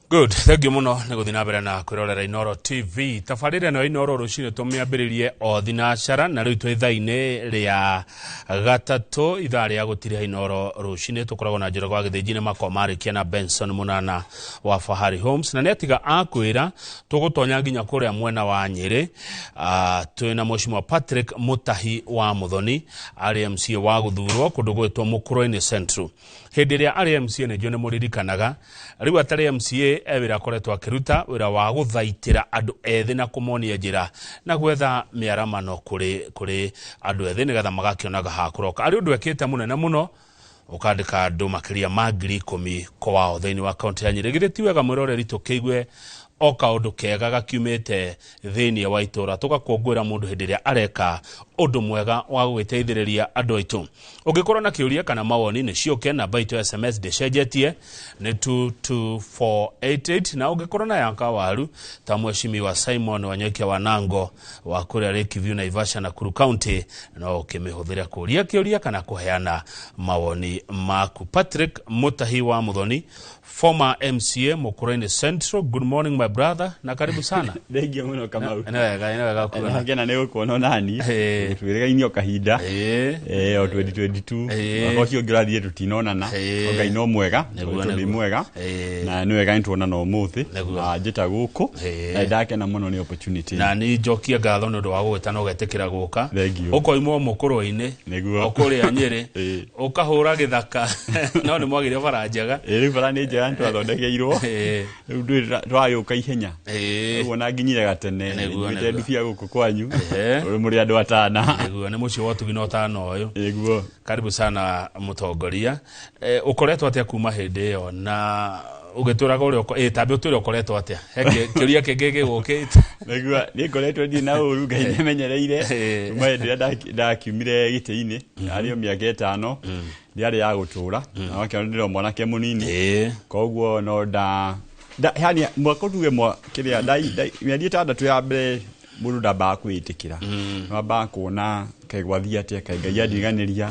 Good, thank you muno nĩ gũthiĩ na mbere na kwĩrorera Inoro TV. Tabarĩra ĩno ya Inoro rũcinĩ tũmĩambĩrĩrie o thinacara na rĩu twĩ ithaa-inĩ rĩa gatatũ, ithaa rĩa gũtiriha Inoro rũcinĩ. Tũkoragwo na Njoroge wa Gĩthĩnji nĩ makwa marĩkia na Benson Mũnana wa Fahari Homes, na nĩ atiga akwĩra tũgũtonya nginya kũrĩa mwena wa Nyĩrĩ. Twĩna Mheshimiwa Patrick Mutahi wa Muthoni arĩ MCA wa gũthurwo kũndũ gwĩtwo Mũkũrwe-inĩ Central. Hĩndĩ ĩrĩa arĩ MCA nĩ njũĩ nĩ mũririkanaga, rĩu atarĩ MCA e wĩra akoretwo akĩruta, wĩra wa gũthaitĩra andũ ethĩ na kũmonia njĩra na gwetha mĩaramano kũrĩ andũ ethĩ nĩgetha magakĩonaga ha kũroka. Arĩ ũndũ ekĩte mũnene mũno, ũkandĩka andũ makĩria ma 10,000 kwao thĩinĩ wa kaunti ya Nyĩrĩ. Githĩ ti wega mwĩroreri tũkĩigue o kaũndũ kega gakiumĩte thĩinĩ wa itũra, tũgakũngũĩra mũndũ hĩndĩ ĩrĩa areka ũndũ mwega wa gũgĩteithĩrĩria andũ aitũ. Ũngĩkorwo na kĩũria kana mawoni nĩ ciũke, namba itũ ya SMS ndĩcenjetie nĩ 22488, na ũngĩkorwo na yaka waru ta mheshimiwa Simon Wanyoike wa Nango wa kũrĩa Lake View, Naivasha, Nakuru County, no ũkĩmĩhũthĩre kũria kĩũria kana kũheana mawoni maku. Patrick Mutahi wa Muthoni, former MCA Mukurweini Central, good morning my brother na karibu sana. Thengiũ mũno, Kamau. Nĩ wega, nĩ wega kuona. Ngena nĩ gũkuona nani. Twĩrĩgaine o kahinda o 2022. Mwaka ũcio ũngĩ ũrathiĩ tũtinonana. O Ngai no mwega. Tondũ ndĩ mwega na nĩ wega nĩ tuonana ũmũthĩ. Na njĩta gũkũ na ndakena mũno nĩ opportunity. Na nĩ njokie ngatho nĩ ũndũ wa gũgĩta na ũgetĩkĩra gũka. Thengiũ. Ũkoimwo mũkũrwe-inĩ o kũrĩa Nyĩrĩ, ũkahũra gĩthaka, no nĩ mwagĩire bara njega. Rĩu bara nĩ njega, nĩ twathondekeirwo. Rĩu ndũĩ twagĩũka ihenya ũguo na nginyire gatene. Nyuĩte ndubia gũkũ kwanyu. Mũrĩ andũ atana. Nĩguo, nĩ mũciĩ wa ũtugi na ũtana ũyũ. Karibu sana mũtongoria. Ũkoretwo atĩa kuma hĩndĩ ĩyo na ũgĩtwĩraga ũrĩa tambe ũtwĩre ũkoretwo atĩa? He kĩũria kĩngĩ gĩgũkĩte. Nĩguo, niĩ ngoretwo ndirĩ na ũru, Ngai nĩamenyereire. Kuma hĩndĩ ĩrĩa ndakiumire gĩtĩ-inĩ, yarĩ o mĩaka 5, ndĩarĩ ya gũtũra, na wakĩona ndĩrĩ o mwanake mũnini. Koguo no nda yani mwaka tuge mwa kĩrĩa mĩeri 6 ya mbere mũndũ ndambaga kwĩĩtĩkĩra, no kuona kaĩ gwathiĩ atĩa, kaĩ Ngai andiganĩria,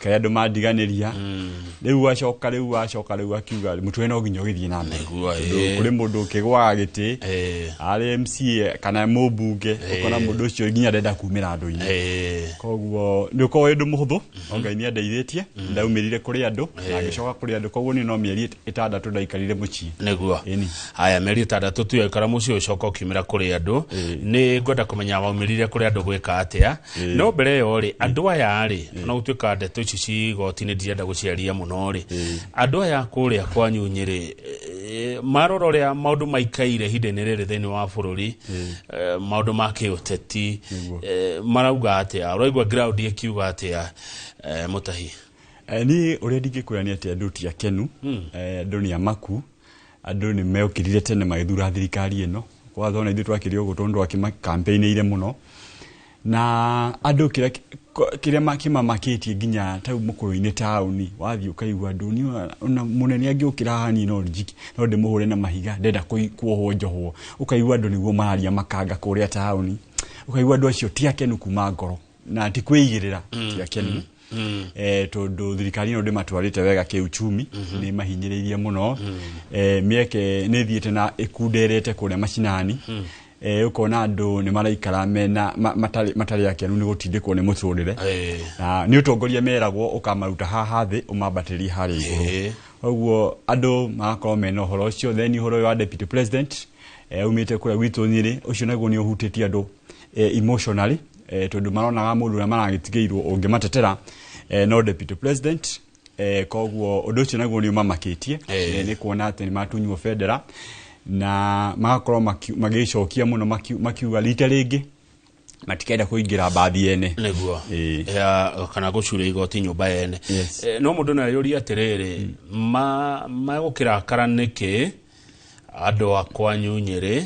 kaĩ andũ mandiganĩria. Rĩu wacoka, rĩu wacoka, rĩu akiuga mũtwe no nginya ũgĩthiĩ na mbere. Tondũ kũrĩ mũndũ ũkĩgwaga gĩtĩ arĩ MCA kana mũmbunge, ũkona mũndũ ũcio nginya ndenda kumĩra andũ-inĩ. Koguo nĩ ũkoragwo wĩ ũndũ mũhũthũ, no Ngai nĩ andeithĩtie, ndaumĩrire kũrĩ andũ na ngĩcoka kũrĩ andũ. Koguo niĩ no mĩeri 6 ndaikarire mũciĩ. Ĩni. Haya, mĩeri 6 tu yaikara mũciĩ ũcoka ũkiumĩra kũrĩ andũ. Nĩ ngwenda kũmenya waumĩrire kũrĩ andũ gwĩka atĩa. No mbere ĩyo rĩ, andũ aya rĩ, ona gũtuĩka ndeto ici ci igoti-inĩ ndirenda gũciaria mũno rĩ, andũ aya kũrĩa kwanyu Nyĩrĩ, marora ũrĩa maũndũ maikaire ihinda-inĩ rĩrĩ thĩinĩ wa bũrũri, maũndũ ma kĩũteti, marauga atĩa? Ũraigua ground ĩkiuga atĩa, Mutahi? Niĩ ũrĩa ndingĩkwĩra nĩ atĩ andũ ti akenu, andũ nĩ amaku, andũ nĩ mokĩrire tene magĩthura thirikari ĩno. Kwanza ona ithuĩ twakĩrĩ ũguo tondũ twakĩmakampĩinĩire mũno. Na andũ kĩrĩa kĩmamakĩtie nginya ta rĩu Mũkũrũ-inĩ taũni, wathiĩ ũkaigua andũ niĩ ona mũnene angĩũkĩra haha niĩ no njiki no ndĩmũhũre na mahiga, ndenda kuohwo njohwo. Ũkaigua andũ nĩguo mararia makanga kũrĩa taũni, ũkaigua andũ acio ti akenu kuma ngoro na ti kwĩigĩrĩra, ti akenu. Tondũ thirikari ĩno ndĩmatwarĩte wega kĩuchumi, nĩ mahinyĩrĩirie mũno. Mĩeke nĩ ĩthiĩte na ĩkunderete kũrĩa macinani. Ũkona andũ nĩ maraikara mena matarĩ akenu nĩ gũtindĩkwo nĩ mũtũrĩre. Na nĩ ũtongoria meragwo ũkamaruta haha thĩ ũmambatĩrie harĩa igũrũ. Koguo andũ magakorwo mena ũhoro ũcio. Then ũhoro ũyũ wa deputy president, aumĩte kũrĩa gwitũ Nyĩrĩ, ũcio naguo nĩ ũhutĩtie andũ emotionally, tondũ maronaga mũndũ ũrĩa maragĩtigĩirwo ũngĩmatetera, no deputy president. Koguo ũndũ ũcio naguo nĩ ũmamakĩtie. Nĩ kuona atĩ nĩ matunywo bendera na magakorwo magĩcokia mũno makiuga rita rĩngĩ matikenda kũingĩra mbathi ene. Ya, kana gũcuria igoti nyũmba ene. No mũndũ no eyũrie atĩrĩrĩ, magũkĩrakara nĩkĩ andũ a kwanyu Nyĩrĩ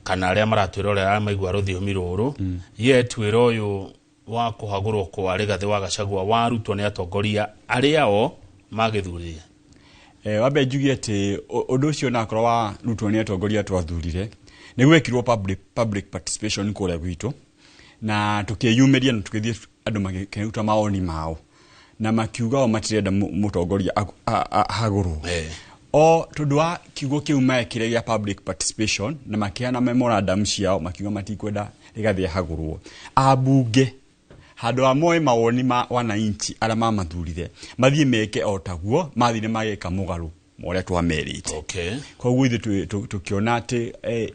kana arĩa maratwĩrorera arĩa maigua rũthiomi rũrũ, yet wĩra ũyũ wa kũhagũrwo kwa Rigathĩ wa Gachagua warutwo nĩ atongoria arĩa o magĩthurire? Wambe njuge atĩ ũndũ ũcio nakorwo warutwo nĩ atongoria twathurire, nĩ gwekirwo public participation kũrĩa gwitũ na tũkĩyumĩria na tũgĩthiĩ andũ makĩruta mawoni mao na makiuga o matirenda mũtongoria ahagũrwo. O tondũ wa kiugo kĩu mekire gĩa public participation na makĩheana memorandum ciao, makiuga matikwenda Rigathi ahagũrwo, ambunge handũ ha moe mawoni ma wananchi arĩa mamathurire mathiĩ meke o taguo, mathire mageka mũgarũ ma ũrĩa twamerĩte. Koguo ithuĩ tũkĩona atĩ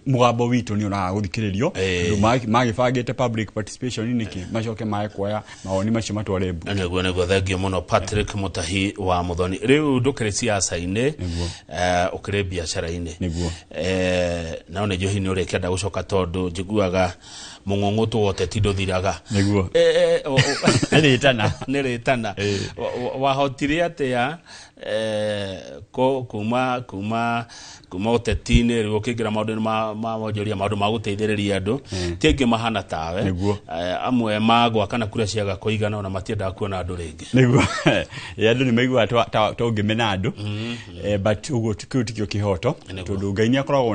mũgambo witũ nĩ ũraga gũthikĩrĩrio, tondũ magĩbangĩte public participation nĩkĩ macoke mage kuoya mawoni macio matware mbunge. Nĩguo, thengio mũno, Patrick Mutahi wa Muthoni. Rĩu ndũkĩrĩ siasa-inĩ, ũkĩrĩ biacara-inĩ. Nĩguo. No nĩ njohi nĩ ũrĩkĩenda gũcoka, tondũ njiguaga mũng'ũng'ũtũ wa ũteti ndũthiraga. Nĩguo. Nĩ rĩtana. Nĩ rĩtana. Wahotire atĩa kuma ũteti-inĩ rĩu ũkĩingĩra maũndũ-inĩ ma wonjoria, maũndũ ma gũteithĩrĩria andũ ti aingĩ mahana tawe? Amwe magwa kana kura ciaga kũigana, ona matiendaga kuona andũ rĩngĩ. Nĩguo. Andũ nĩ maiguaga ta ũngĩmena andũ. But ũguo kĩu tikĩo kĩhoto, tondũ Ngai nĩ akoragwo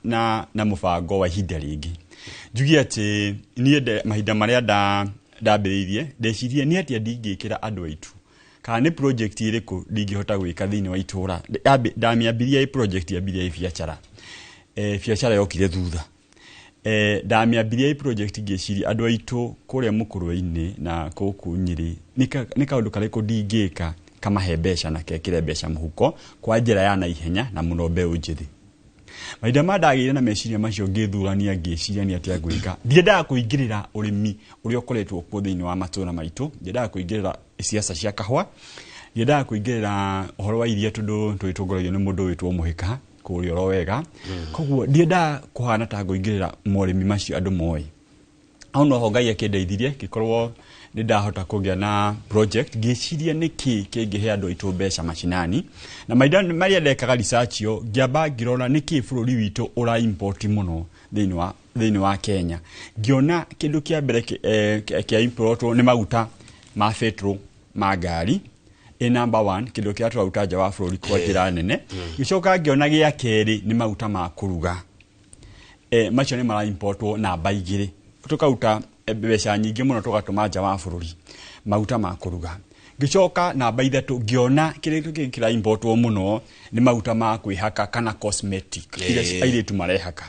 na mũbango wa ihinda rĩngĩ. Njuge atĩ niĩ mahinda marĩa ndambĩrĩirie, ndecirie nĩ atĩa ndingĩkĩra andũ aitũ, kana nĩ project ĩrĩkũ ndingĩhota gwĩka thĩinĩ wa itũra. Ndamĩambirie ĩ project, yambirie ĩ biacara. Biacara yokire thutha. Ndamĩambirie ĩ project ngĩciria andũ aitũ kũrĩa Mũkũrwe-inĩ na gũkũ Nyĩrĩ nĩ kaũndũ karĩkũ ndingĩka kamahe mbeca na kekĩre mbeca mũhuko kwa njĩra ya naihenya, na mũno mbeũ njĩthĩ. Mahinda ma ndagĩire na meciria macio, ngĩthurania, ngĩciria nĩ atĩa ngwĩka. Ndiendaga kũingĩrĩra ũrĩmi ũrĩa ũkoretwo kuo thĩinĩ wa matũra maitũ, ndiendaga kũingĩrĩra siasa cia kahũa, ndiendaga kũingĩrĩra ũhoro wa iria, tondũ tũgĩtongoragio nĩ mũndũ wĩtwo Mũhĩka kũrĩa oro wega. Koguo ndiendaga kũhana ta ngũingĩrĩra morĩmi macio andũ moĩ. Hau noho Ngai akĩndeithirie, ngĩkorwo nĩ ndahota kũgĩa na project. Ngĩciria nĩkĩ kĩngĩhe andũ aitũ mbeca macinani, na mahinda marĩa ndekaga research ĩyo, ngĩamba ngĩrora nĩkĩ bũrũri witũ ũra import mũno thĩinĩ wa Kenya. Ngĩona kĩndũ kĩa mbere kĩa importwo nĩ maguta ma petrol ma ngari, ĩ number one, kĩndũ kĩrĩa tũraruta nja wa bũrũri kwa njĩra nene. Ngĩcoka ngĩona gĩa kerĩ nĩ maguta ma kũruga. Macio nĩ maraimportwo namba 2, tũkaruta mbeca nyingĩ mũno tũgatũma nja wa bũrũri maguta ma kũruga. Ngĩcoka namba 3 ngĩona kĩrĩa kĩngĩ kĩraimportwo mũno nĩ maguta ma kwĩhaka kana cosmetic iria airĩtu marehaka.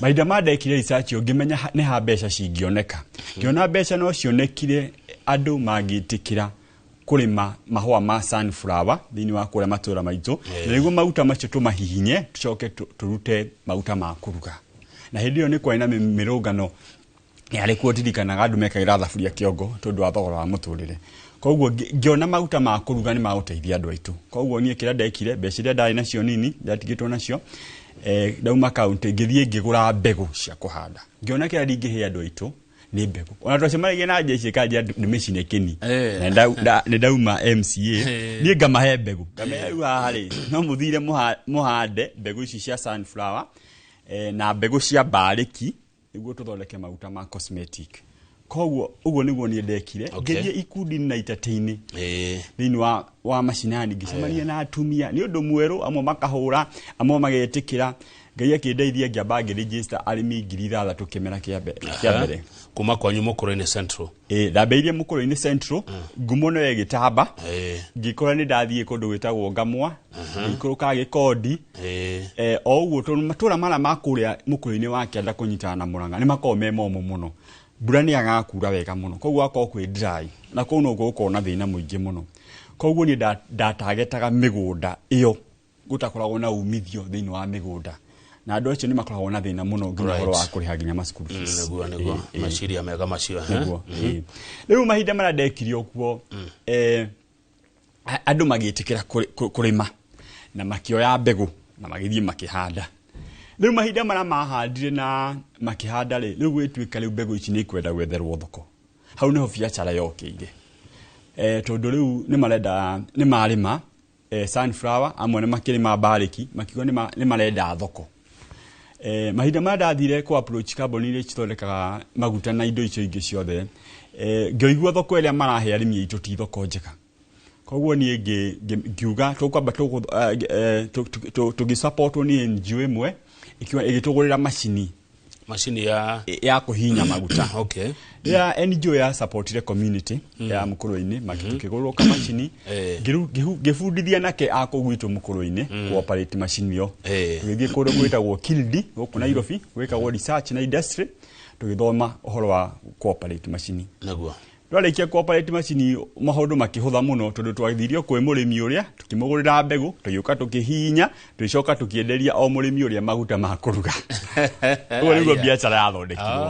Mahinda ma ndekire research ĩyo, ngĩmenya nĩ ha mbeca cingĩoneka. Ngĩona mbeca no cionekire andũ mangĩtĩkĩra kũrĩma mahũa ma sunflower thĩinĩ wa kũrĩa matũra maitũ, na nĩguo maguta macio tũmahihinye, tũcoke tũrute maguta ma kũruga. Na hĩndĩ ĩyo nĩ kwarĩ na mĩrũngano yarĩ kuo, ndirikanaga andũ mekagĩra thaburia kĩongo tondũ wa thogora wa mũtũrĩre. Koguo ngĩona maguta ma kũruga nĩ magũteithia andũ aitũ. Koguo niĩ kĩrĩa ndekire, mbeca iria ndarĩ nacio nini ndatigĩtwo nacio, ndauma kaunti, ngĩthiĩ ngĩgũra mbegũ cia kũhanda. Ngĩona kĩrĩa ndingĩhe andũ aitũ nĩ mbegũ. Ona twacemanagia na jeshi ĩkanjĩra ndĩmĩcine kĩni. Na nĩ ndauma MCA, niĩ ngamahe mbegũ, ngamera rĩu haha rĩ, no mũthire mũhande mbegũ ici cia sunflower na mbegũ cia mbarĩki nĩguo tũthondeke maguta ma cosmetic. Koguo ũguo nĩguo niĩ ndekire. Ngĩthiĩ ikundi-inĩ na itatĩ-inĩ thĩinĩ wa macinani, ngĩcemania na atumia, nĩ ũndũ mwerũ, amwe makahũra, amwe magetĩkĩra. Ngai akĩndeithia, ngĩamba ngĩregister arĩmi 6,000 kĩmera kĩa mbere. Kuma kwanyu Mũkũrũ-inĩ Central? Ĩĩ, ndambĩrĩirie Mũkũrũ-inĩ Central, ngumo no ĩgĩtamba, ngĩkora nĩ ndathiĩ kũndũ gwĩtagwo Ngamwa, ngĩikũrũka Gĩkondi. O ũguo, tondũ matũra mara ma kũrĩa Mũkũrũ-inĩ wa kĩanda kũnyitana na Mũrang'a nĩ makoragwo me momũ mũno, mbura nĩ yagaga kura wega mũno, koguo gakorwo kwĩ dry, na kũu no gũkorwo na thĩna mũingĩ mũno. Koguo niĩ ndatagetaga mĩgũnda ĩyo gũtakoragwo na umithio thĩinĩ wa mĩgũnda, na andũ acio nĩ makoragwo na thĩna mũno nginya ũhoro wa kũrĩha nginya ma school fees. Nĩguo. Meciria mega macio, eh? Nĩguo, ĩĩ. Rĩu mahinda marĩa ndekire ũguo, andũ magĩtĩkĩra kũrĩma na makĩoya mbegũ na magĩthiĩ makĩhanda. Rĩu mahinda marĩa mahandire na makĩhanda rĩ, rĩu gwĩtuĩka rĩu mbegũ ici nĩ ikwenda gwetherwo thoko. Hau nĩho biacara yokĩire, tondũ rĩu nĩ marenda, nĩ marĩma sunflower, amwe nĩ makĩrĩma mbarĩki, makiuga nĩ marenda thoko. Mahinda marĩa ndathire kũ approach kambuni iria cithondekaga maguta na indo icio ingĩ ciothe, ngĩigua thoko ĩrĩa marahe arĩmi aitũ ti thoko njega. Koguo niĩ ngiuga tũkwamba tũgĩsupportwo nĩ NGO ĩmwe ĩkiuga ĩgĩtũgũrĩra macini. Macini ya Ya kũhinya maguta. Ya NGO ya supportire community ya Mũkũrwe-inĩ, tukĩgũrwo kamacini. Ngĩbundithia nake a kũu gwitũ Mũkũrwe-inĩ kũoperate macini ĩyo. Tũgĩthiĩ kũndũ gwĩtagwo Kildi gũkũ Nairobi, gwĩkagwo research na industry, tũgĩthoma ũhoro wa kũoperate macini. Twarĩkia kũoperate macini, maũndũ makĩhũtha mũno, tondũ twathirio kwĩ mũrĩmi ũrĩa, tũkĩmũgũrĩra mbegũ, tũgĩũka tũkĩhihinya, tũgĩcoka tũkĩenderia o mũrĩmi ũrĩa maguta ma kũruga. Ũguo nĩguo biacara yathondekirwo.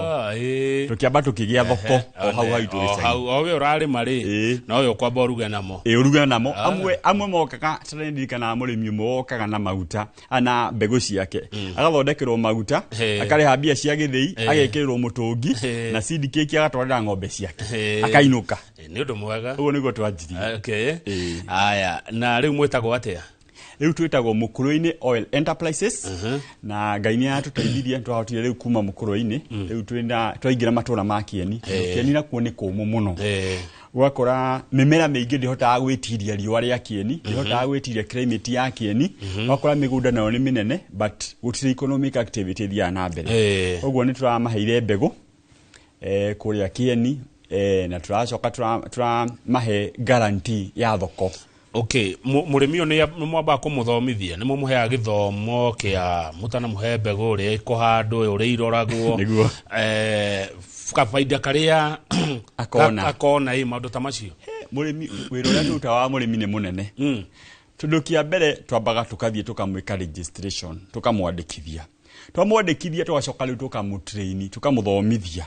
Tũkĩamba tũkĩgĩa thoko o hau haitũ o gĩcagi. Hau o we ũrarĩma rĩ, no we ũkwamba ũruge namo. Ĩ, ũruge namo. Amwe mokaga, tondũ ndirikanaga mũrĩmi ũmwe wokaga na maguta na mbegũ ciake, agathondekerwo maguta, akarĩha mbia cia gĩthĩi, agekĩrĩrwo mũtũngi na seed cake, agatwarĩra ng'ombe ciake, akainũka. Nĩ ũndũ mwega. Ũguo nĩguo twanjirie. Aya, na rĩu mwĩtagwo atĩa? Rĩu twĩtagwo Mũkũrwe-inĩ Oil Enterprises, na Ngai nĩ atũteithirie, twahotire rĩu kuma Mũkũrwe-inĩ, rĩu twĩna twaingĩra matũra ma Kieni, tondũ Kieni nakuo nĩ kũmũ mũno. Ũgakora mĩmera mĩingĩ ndĩhotaga gwĩtiria riũa rĩa Kieni, ndĩhotaga gwĩtiria climate ya Kieni. Ũgakora mĩgũnda nayo nĩ mĩnene, but gũtirĩ economic activity ĩthiaga na mbere. Ũguo nĩ tũramaheire mbegũ kũrĩa Kieni, na tũracoka tũramahe guarantee ya thoko. Okay, mũrĩmi ũyũ nĩ mwambaga kũmũthomithia, nĩ mũmũheaga gĩthomo kĩa mũtanamũhe mbegũ, ũrĩa ĩkũhandwo, ũrĩa iroragwo? Nĩguo. Kabaida karĩa Akona. Akona ĩ maũndũ ta macio. Mũrĩmi, wĩra ũrĩa tũrutaga wa mũrĩmi nĩ mũnene, tondũ kĩa mbere twambaga tũkathiĩ tũkamwĩka registration, tũkamwandĩkithia. Twamwandĩkithia, tũgacoka rĩu tũkamũtrain, tũkamũthomithia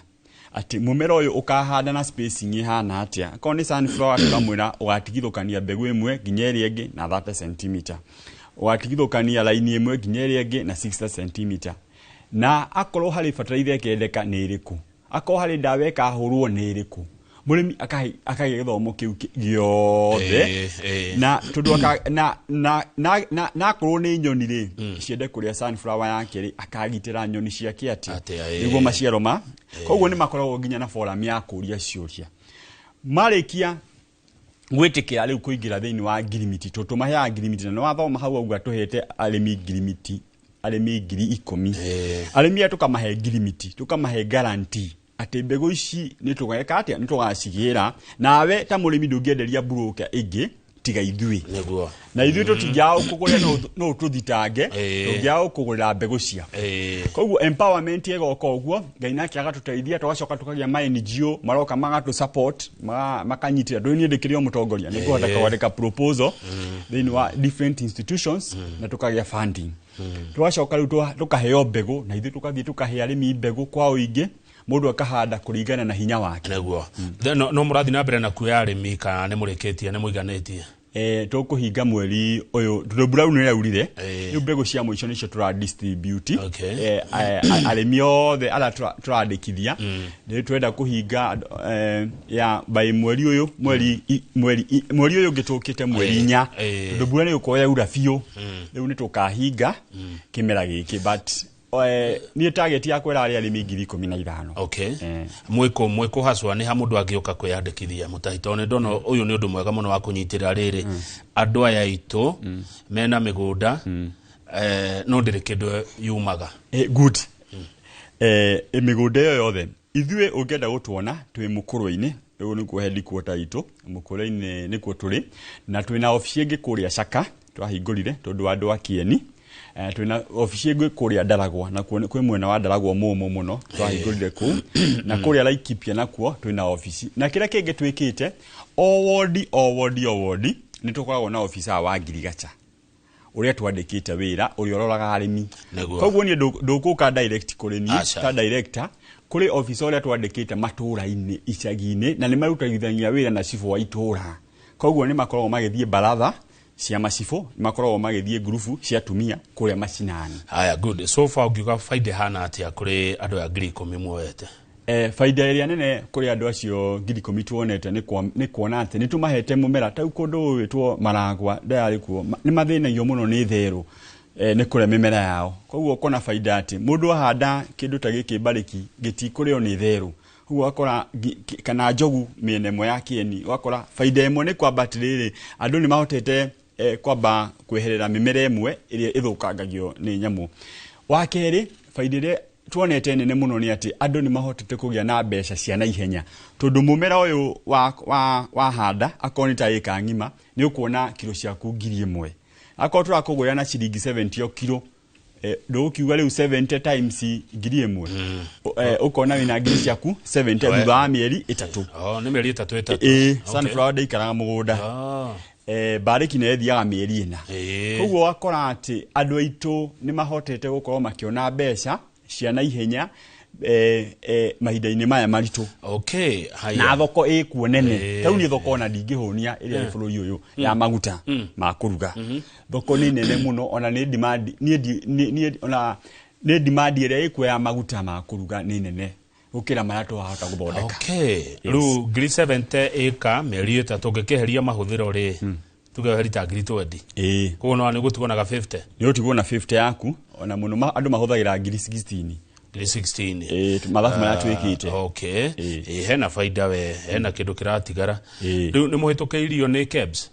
atĩ mũmera ũyũ ũkahanda na spacing ĩhana atĩa. Akorwo nĩ sunflower, tũkamwĩra ũgatigithũkania mbegũ ĩmwe nginya ĩrĩa ĩngĩ na 30 cm, ũgatigithũkania raini ĩmwe nginya ĩrĩa ĩngĩ na 60 cm, na akorwo harĩ bataraitha ĩkendeka nĩ ĩrĩkũ, akorwo harĩ ndawa ĩkahũrwo nĩ ĩrĩkũ. Mũrĩmi akagĩa gĩthomo kĩu gĩothe. Na tondũ na akorwo nĩ nyoni rĩ, ciende kũrĩa sunflower yake rĩ, akagitĩra nyoni ciake atĩa? Atĩa, ĩĩ. Nĩguo maciaro ma koguo nĩ makoragwo nginya na forum ya kũria ciũria. Marĩkia gwĩtĩkĩra rĩu kũingĩra thĩinĩ wa ngirimiti, tondũ tũmaheaga ngirimiti, na nĩ wathoma hau auga tũhete arĩmi ngirimiti, arĩmi 10,000. Arĩmi aya tũkamahe ngirimiti, tũkamahe guarantee atĩ mbegũ ici nĩ tũgeka atĩa, nĩ tũgacigĩra, nawe ta mũrĩmi ndũngĩenderia broker ĩngĩ tiga ithuĩ. Na ithuĩ tũtingĩaga gũkũgũrĩra, no ũtũthitange, tũngĩaga gũkũgũrĩra mbegũ ciaku. Koguo empowerment ĩgoka ũguo, Ngai nake agatũteithia, tũgacoka tũkagĩa ma NGO maroka magatũ support, makanyitĩra, ndũĩ niĩ ndĩkĩrĩ o mũtongoria, nĩ ngũhota kwandĩka proposal thĩinĩ wa different institutions na tũkagĩa funding. Tũgacoka rĩu tũkaheo mbegũ, na ithuĩ tũkathiĩ tũkahe arĩmi mbegũ kwa ũingĩ, mũndũ akahanda kũringana na hinya wake. Nĩguo. Then, no mũrathiĩ na mbere na kuoya arĩmi kana nĩ mũrĩkĩtie, nĩ mũiganĩtie? Tũkũhinga mweri ũyũ, tondũ mbura rĩu nĩ ĩraurire. Rĩu mbegũ cia mũico nĩcio tũra distribute. Arĩmi othe arĩa tũrandĩkithia, nĩ twenda kũhinga ya by mweri ũyũ, mweri ũyũ ũngĩ tũkĩte, mweri 4, tondũ mbura nĩ ĩgũkorwo yaura biũ. Rĩu nĩ tũkahinga kĩmera gĩkĩ, but niĩ target yakwa ĩrarĩ arĩmi 15,000. Mwĩkũ haswa, nĩ ha mũndũ angĩũka kwĩyandĩkithia, Mũtahi? Tondũ nĩ ndona ũyũ nĩ ũndũ mwega mũno wa kũnyitĩrĩra rĩrĩ andũ aya aitũ mena mĩgũnda, no ndĩrĩ kĩndũ yumaga. Good. Mĩgũnda ĩyo yothe, ithuĩ ũngĩenda gũtuona twĩ Mũkũrwe-inĩ, rĩu nĩkuo headquarter itũ, Mũkũrwe-inĩ nĩkuo tũrĩ, na twĩna obici ĩngĩ kũrĩa Caka twahingũrire tondũ wa andũ a Kieni. Twĩna obici ĩngĩ kũrĩa Ndaragwa, nakuo kwĩ mwena wa Ndaragwa mũmũ mũno, twahingũrire kũu, na kũrĩa Laikipia nakuo twĩna obici. Na kĩrĩa kĩngĩ twĩkĩte, o wodi, o wodi, o wodi nĩ tũkoragwo na obisa wa ngirigaca ũrĩa twandĩkĩte wĩra, ũrĩa ũroraga arĩmi. Koguo niĩ ndũgũka direct kũrĩ niĩ Aca. ta director, kũrĩ officer ũrĩa twandĩkĩte matũũra-inĩ, icagi-inĩ, na nĩ marutithania wĩra na cibũ wa itũũra. Koguo nĩ makoragwo magĩthiĩ baratha cia macibũ, nĩ makoragwo magĩthiĩ ngurubu cia atumia kũrĩa macinani. Haya, good. So far ũngiuga baida ĩhana atĩa kũrĩ andũ aya 10,000 muoete? Baida ĩrĩa nene kũrĩ andũ acio 10,000 tuonete nĩ kuona atĩ nĩ tũmahete mũmera. Ta rĩu kũndũ gwĩtwo Maragwa ndayarĩ kuo, nĩ mathĩnagio mũno nĩ therũ, nĩ kũrĩa mĩmera yao. Koguo ũkona baida atĩ mũndũ ahanda kĩndũ ta gĩkĩ mbarĩki, gĩtikũrĩo nĩ therũ. Koguo ũgakora kana njogu mĩena ĩmwe ya Kieni, ũgakora baida ĩmwe nĩ kwamba atĩrĩrĩ, andũ nĩ mahotete kwamba kweherera mĩmera ĩmwe ĩrĩa ĩthũkangagio nĩ nyamũ. Wa kerĩ, baida ĩrĩa Tuonete nene muno ni ati andu ni mahotete kugia na mbeca cia na ihenya, tondu mumera uyu wa handa akorwo ni ta ĩka ng'ima ni ukuona kilo ciaku 1,000. Akorwo turakũgũra na ciringi 70 o kilo, ndũgũkiuga rĩu 70 times 1,000, ũkona wĩna ngiri ciaku 70 thutha wa mĩeri 3. Oh, nĩ mĩeri 3 3. Ĩĩ, sunflower ndĩikaraga mũgũnda. Barĩki nĩ ĩthiaga mĩeri 4. Koguo wakora atĩ andũ aitũ nĩ mahotete gũkorwo makĩona mbeca cia na ihenya mahinda-inĩ maya maritũ. Okay, haya. Na thoko ĩkuo nene. Rĩu niĩ thoko ona ndingĩhũnia ĩrĩa ĩ bũrũri ũyũ ya maguta ma kũruga. Thoko nĩ nene mũno, ona nĩ demand, niĩ ona nĩ demand ĩrĩa ĩkuo ya maguta ma kũruga nĩ nene gũkĩra marĩa twahota gũthondeka. Okay. Rĩu ngiri 70 ĩka mĩeri 3 ũngĩkĩeheria mahũthĩro rĩ, tuge weheri ta ngiri 20. Ĩĩ. Koguo no nĩ gũtigwo na ga 50. Nĩ ũtigwo na 50 yaku, ona mũno andũ mahũthagĩra ngiri 16. Ngiri 16. Ĩĩ, mathabu marĩa twĩkĩte. Okay. Ĩĩ. Ĩĩ, hena baida we, hena kĩndũ kĩratigara. Ĩĩ. Rĩu nĩ mũhĩtũkĩirio nĩ KEBS?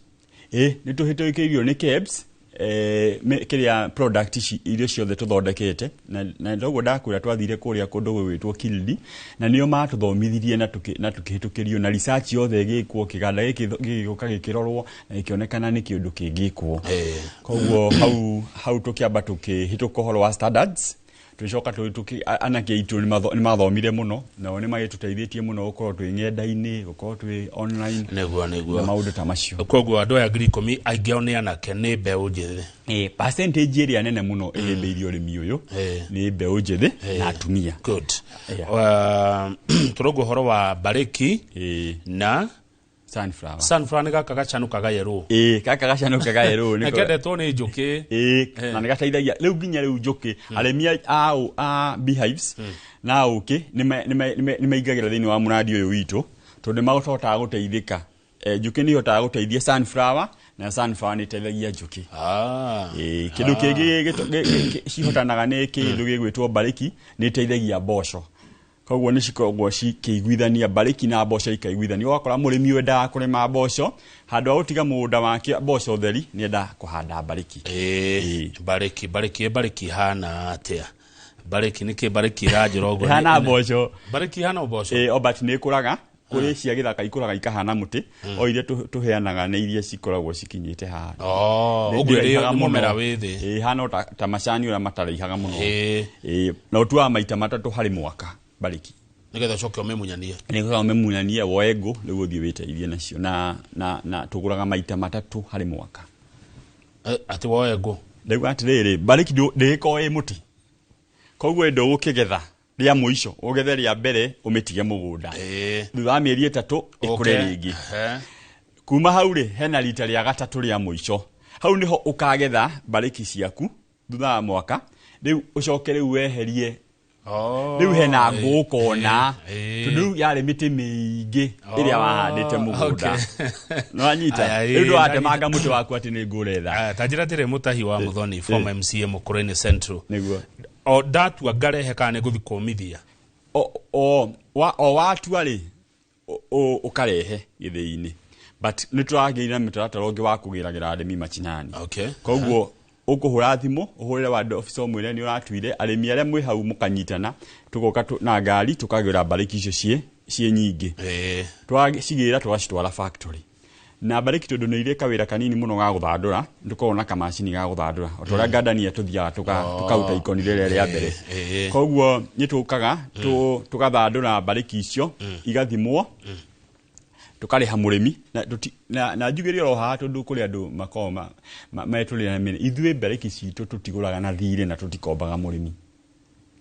Ĩĩ, nĩ tũhĩtũkĩirio nĩ KEBS, kĩrĩa product ici irio ciothe tũthondekete, na toguo ndakwĩra twathire kũrĩa kũndũ gwĩtwo Kildi, na nĩo matũthomithirie na tũkĩhĩtũkĩrio na research yothe ĩgĩkwo, kĩganda gĩkĩ gĩgĩũka gĩkĩrorwo na gĩkĩonekana nĩ kĩũndũ kĩngĩkwo. Koguo hau tũkĩamba tũkĩhĩtũka ũhoro wa standards, tũgĩcoka anake aitũ nĩ mathomire mũno, nao nĩ magĩtũteithĩtie mũno gũkorwo twĩ ng'enda-inĩ, gũkorwo twĩ online. Nĩguo. Na maũndũ ta macio. Koguo andũ aya 10,000 aingĩ ao nĩ anake, nĩ mbeũ njĩthĩ. Percentage ĩrĩa nene mũno ĩhĩmbĩirie ũrĩmi ũyũ nĩ mbeũ njĩthĩ na atumia. Good. Tũrauga ũhoro wa barĩki na sunflower. Sunflower nĩ gaka gacanũkaga yerũ. Ĩĩ, gaka gacanũkaga yerũ nĩko- Kendetwo nĩ njũkĩ. Ĩĩ, na nĩ gateithagia rĩu nginya rĩu njũkĩ, arĩmi a beehives na ũkĩ nĩ maingagĩra thĩinĩ wa mũrandi ũyũ witũ, tondũ nĩ mahotaga gũteithĩka. Njũkĩ nĩ ihotaga gũteithia sunflower, na sunflower nĩ ĩteithagia njũkĩ. Ĩĩ, kĩndũ kĩngĩ cihotanaga nĩ kĩndũ gĩgwĩtwo barĩki, nĩ ĩteithagia mboco. Koguo nĩ cikoragwo cikĩiguithania, barĩki na mboco ikaiguithania. Ũgakora mũrĩmi wendaga kũrĩma mboco, handũ ha gũtiga mũgũnda wake mboco theri, nĩ endaga kũhanda barĩki. Ĩĩ, barĩki, barĩki, barĩki ihana atĩa? Barĩki nĩkĩ barĩki ĩranjĩra ũguo? Ĩhana mboco. Barĩki ihana mboco? Ĩĩ, but nĩ ĩkũraga. Kũrĩ cia gĩthaka ikũraga ikahana mũtĩ, o iria tũheanaga nĩ iria cikoragwo cikinyĩte haha. Oh, Nĩ ũguo ĩrĩ ndĩraihaga nĩ mũmera mũno. wĩ thĩ. Ĩĩ, ĩhana o ta macani ũrĩa mataraihaga mũno. Ĩĩ, na ũtuaga maita 3 harĩ mwaka barĩki. Nĩgetha ũcoke ũmĩmunyanie. Nĩgetha ũmĩmunyanie, woe ngũ, rĩu ũthiĩ wĩteithie nacio. Na tũgũraga maita 3 harĩ mwaka. Atĩ woe ngũ? Ndauga atĩrĩrĩ, barĩki ndĩgĩkorwo ĩ mũtĩ. Koguo ndũgũkĩgetha rĩa mũico, ũgethe rĩa mbere ũmĩtige mũgũnda. Thutha wa mĩeri 3 ĩkũre rĩngĩ. Kuma hau rĩ, hena rita rĩa 3 rĩa mũico. Hau nĩho ũkagetha barĩki ciaku thutha wa mwaka. Rĩu ũcoke rĩu weherie. Rĩu hena ngũ ũkona. Tondũ rĩu yarĩ mĩtĩ mĩingĩ ĩrĩa wahandĩte mũgũnda. Nĩwanyita? Aya, Rĩu ndũratemanga nanyita. mũtĩ waku atĩ nĩ ngũ ũretha. Aya, ta njĩra atĩrĩ, Mũtahi wa Mũthoni, former MCA Mũkũrũinĩ Central. Nĩguo. O ndatua ngarehe kana nĩ ngũthiĩ kũmithia? O watua rĩ, ũkarehe gĩthĩi-inĩ. But nĩ tũragĩire na mĩtaratara ũngĩ wa kũgĩragĩra arĩmi machinani. Koguo ũkũhũra thimũ, ũhũrĩre ward officer ũmwĩre nĩ ũratuire, arĩmi arĩa mwĩ hau mũkanyitana, tũgoka na ngari tũkagĩra mbarĩki icio ciĩ nyingĩ. Twacigĩra tũgacitwara factory. Na mbarĩki tondũ nĩ irĩ kawĩra kanini mũno ga gũthandũra, tũkoragwo na kamacini ga gũthandũra. O ta ũrĩa ngandania tũthiaga tũkaruta ikoni rĩrĩa rĩa mbere. Koguo nĩ tũkaga, tũgathandũra mbarĩki icio, igathimwo, tũkarĩha mũrĩmi. Na njuge oro haha tondũ kũrĩ andũ makoragwo metũrĩra na mĩrĩ. Ithuĩ mbarĩki citũ tũtigũraga na thirĩ na tũtikombaga mũrĩmi.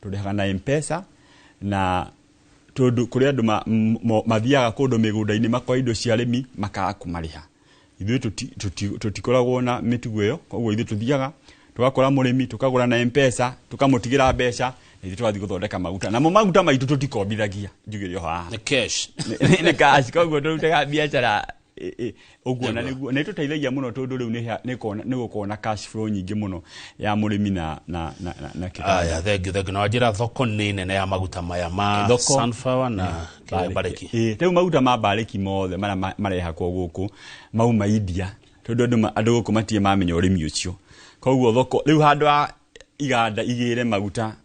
Tũrĩhaga na M-Pesa, na tondũ kũrĩ andũ mathiaga kũndũ mĩgũnda-inĩ makoya indo cia arĩmi makaga kũmarĩha. Ithuĩ tũtikoragwo na mĩtugo ĩyo, koguo ithuĩ tũthiaga tũgakora mũrĩmi, tũkagũra na M-Pesa, tũkamũtigĩra mbeca, na ithuĩ tũgathiĩ gũthondeka maguta. Namo maguta maitũ tũtikombithagia, njuge ĩyo haha. Nĩ cash. Nĩ cash, koguo tũrutaga biacara ũguo, na nĩguo, nĩ ĩtũteithagia mũno tondũ rĩu nĩ gũkorwo na cash flow nyingĩ mũno ya mũrĩmi na kĩganda. Aya, thank you, thank you. Na wanjĩra thoko nĩ nene ya maguta maya ma Thoko. sunflower na kĩrĩa Barĩki. barĩki. Rĩu maguta ma barĩki mothe marĩa marehakwo gũkũ mauma India, tondũ andũ gũkũ matirĩ mamenya ũrĩmi ũcio. Koguo thoko rĩu handũ ha iganda igĩre maguta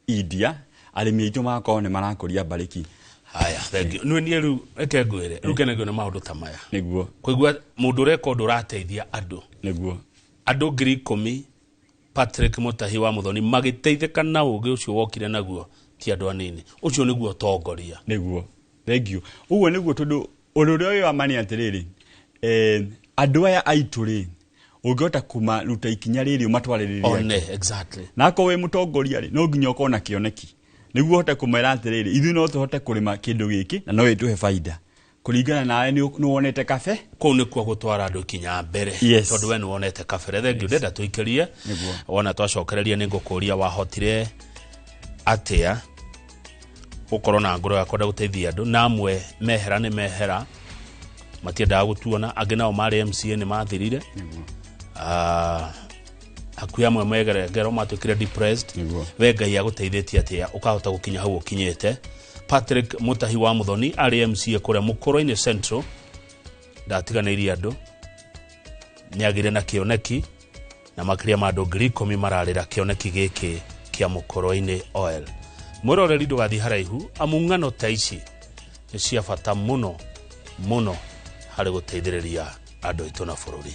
India, Arĩmi aitũ magakorwo nĩ marakũria mbarĩki. Haya, thank you. Nĩ niĩ rĩu reke ngwĩre, rĩu kenagio nĩ maũndũ ta maya. Nĩguo. Kũigua mũndũ ũreka ũndũ ũrateithia andũ. Nĩguo. Andũ 10,000 Patrick Mutahi wa Muthoni magĩteithĩka na ũgĩ ũcio wokire naguo ti andũ anini. Ũcio nĩguo ũtongoria. Nĩguo. Thank you. Ũguo nĩguo tondũ ũndũ ũrĩa ũyũ wa ma nĩ atĩrĩrĩ, andũ aya aitũ rĩ, ũngĩhota kũmaruta ikinya rĩrĩ ũmatwarĩrĩrie. One, exactly. Na akorwo wĩ mũtongoria rĩ, no nginya ũkorwo na kĩoneki. Nĩguo ũhote kũmera atĩrĩrĩ, ithuĩ no tũhote kũrĩma kĩndũ gĩkĩ na no ĩtũhe baida. Kũringana nawe nĩ wonete kabe. Kũu nĩkuo gũtwara andũ ikinya mbere. Yes. Tondũ we nĩ wonete kabere. Thank you. Ndenda tũikĩrie. Nĩguo. Wona twacokereria nĩ ngũkũria wahotire atĩa gũkorwo na ngoro ya kwenda gũteithia andũ, na amwe mehera nĩ mehera matiendaga gũtuona, angĩ nao marĩ MCA nĩ mathirire. Hakuhĩ amwe megere ngero matuĩkire depressed. Nĩguo. We Ngai agũteithĩtie atĩa ũkahota gũkinya hau ũkinyĩte. Patrick Mutahi wa Muthoni arĩ MCA kũrĩa Mũkũrũ-inĩ Central, ndatiganĩirie andũ, nĩagĩire na kĩoneki na makĩria ma andũ 10,000 mararĩra kĩoneki gĩkĩ kĩa Mũkũrũ-inĩ Oil. Mwĩroreri ndũgathiĩ haraihu, amu ng'ano ta ici nĩ cia bata mũno mũno harĩ gũteithĩrĩria andũ aitũ na bũrũri.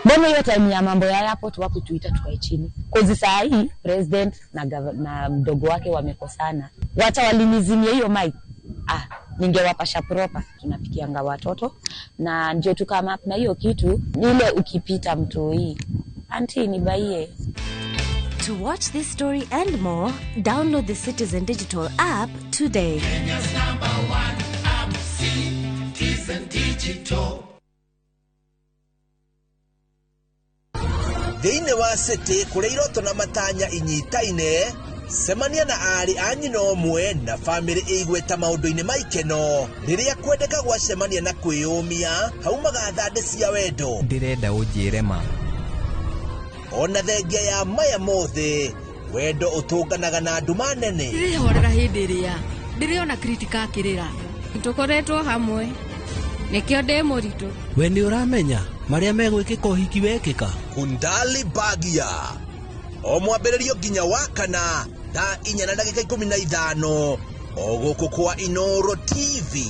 Mbona hiyo time ya mambo ya airport wakutuita tukae chini? Kozi saa hii president na mdogo wake wamekosana. Wacha walinizimia hiyo mic. Ningewapasha proper. Tunapikianga watoto na ndio tukama na hiyo kitu ile ukipita mtoi. Auntie nibaie. To watch this story and more, download the Citizen Digital app today. Kenya's number one app, Citizen Digital. Thĩinĩ wa city kũrĩa iroto na matanya inyitaine, cemania na aarĩ a nyina ũmwe na bamĩrĩ ĩigweta maũndũ-inĩ ma ikeno. Rĩrĩa kwendeka gwacemania na kwĩyũmia, haumaga thandĩ cia wendo. Ndĩrenda ũnjĩre ma. Ona thengia ya maya mothe, wendo ũtũnganaga na nduma nene. Ndĩrĩhorera hĩndĩ ĩrĩa ndĩrĩona Kritika akĩrĩra. Tũkoretwo hamwe nĩkĩo ndĩ mũritũ. We nĩ ũramenya marĩa megwĩkĩka ũhiki wekĩka? Kundali Bagia o mwambĩrĩrio nginya wa kana thaa 4:15 o gũkũ kwa Inoro TV.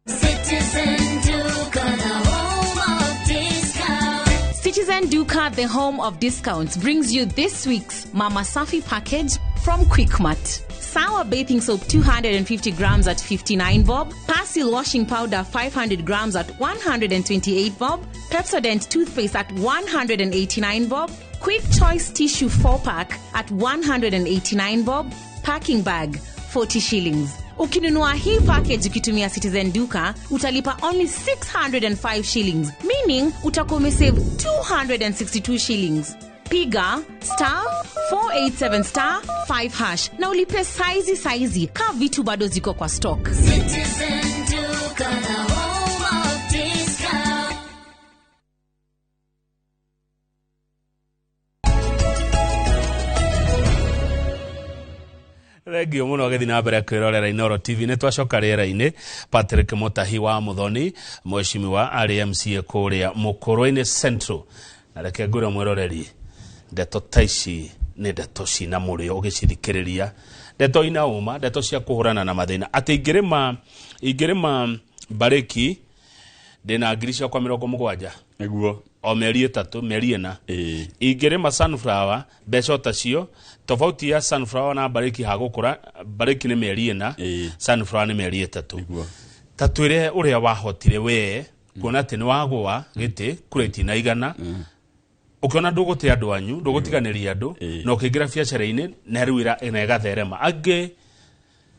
Citizen Duka, the home of discounts. Citizen Duka, the home of discounts, brings you this week's Mama Safi package from Quickmart. Sour bathing soap 250 grams at 59 bob, Persil washing powder 500 grams at 128 bob, Pepsodent toothpaste at 189 bob, Quick Choice tissue 4-pack at 189 bob, packing bag 40 shillings. Ukinunua hii package ukitumia Citizen Duka, utalipa only 605 shillings, meaning utakuwa umesave 262 shillings. Piga star 487 star 5 hash na ulipe saizi saizi ka vitu bado ziko kwa stock. Citizen Duka, the home of discount. Thengiũ mũno gĩthiĩ na mbere kwĩrorera Inoro TV. Nĩ twacoka rĩera-inĩ. Patrick Mutahi wa Muthoni, mheshimiwa arĩ MCA kũrĩa Mũkũrũ-inĩ Central. Na reke ngwĩre mwĩroreri, ndeto ta ici nĩ ndeto cina mũrĩo ũgĩcithikĩrĩria, ndeto ina ũma, ndeto cia kũhũrana na mathĩna. Atĩ ingĩrĩma mbarĩki ndĩna ngiri ciakwa 70. Nĩguo. O mĩeri 3, mĩeri 4. Ingĩrĩma sunflower mbeca ta cio, tofauti ya sunflower na mbarĩki hagũkũra, mbarĩki nĩ mĩeri 4, sunflower nĩ mĩeri 3. Ta twĩre ũrĩa wahotire we kuona atĩ nĩ wagũa gĩtĩ kura itina igana, ukiona ndũgũte andũ anyu, ndũgũtiganĩria andũ, na ũkĩingĩra biacara-inĩ na rĩu na ĩgatherema. Angĩ